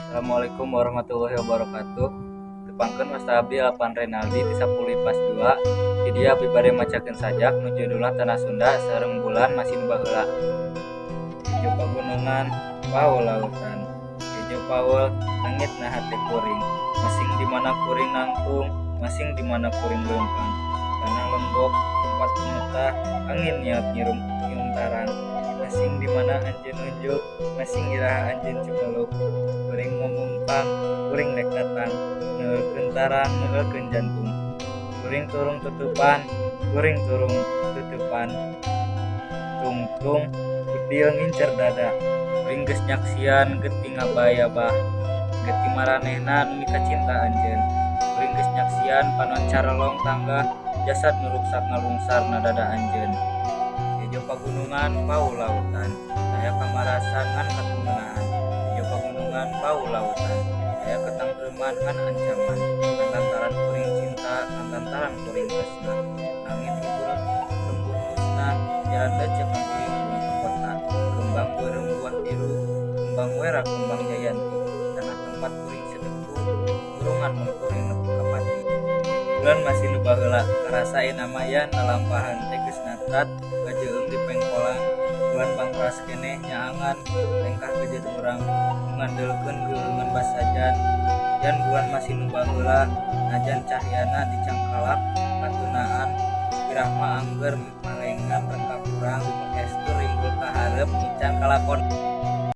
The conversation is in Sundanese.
Assalamualaikum warahmatullahi wabarakatuh. Tepangkeun, wasta abdi Alpan Renaldi ti 10 IPA 2. Di dieu abdi bade macakeun sajak nu judulna Tanah Sunda sareng Bulan Masih Nu Baheula. Hejo pagunungan, paul lautan. Hejo paul langit na hate kuring. Masing di mana kuring nangtung, masing di mana kuring leumpang. Tanah lembok tempat tumetah, angin niat ngirum nyium tarang. Masing di mana anjeun nunjuk, masing iraha anjeun cumeluk. Kuring momumpang, kuring rek datang, neueulkeun tarang, neueulkeun jantung. Kuring turung tutupan, kuring turung tutupan. Tungtung bedil ngincer dada. Kuring geus nyaksian getih ngabayabah, getih maranehna nu mikacinta anjeun. Kuring geus nyaksian panon carelong tanggah, jasad nu ruksak ngalungsar na dada anjeun. Hejo pagunungan, paul lautan, aya kamarasan ngan katungeunaan. Hejo pagunungan, paul lautan, aya katangtreman ngan ancaman. Lantaran kuring cinta, lantaran kuring tresna. Langit libur lembur musnah, jalan leuceuk ngagulung ka kota. Kembang beureum buah biru, kembang wera kembang jayanti. Tanah tempat kuring sedeku, murungan mun kuring nepi ka pati. Bulan masih nu baheula, karasa ayeuna mah yan lalampahan teh geus natrat kajeueung di pengkolan. Bulan bangras keneh nyaangan lengkah gejed urang, nu ngandelkeun geuleungeun basajan. Yan bulan masih nu baheula, najan cahyana dicangkalak katunaan. Wirah mah angger malengan rengkak urang, estu ringgul ka hareup mican kalakon.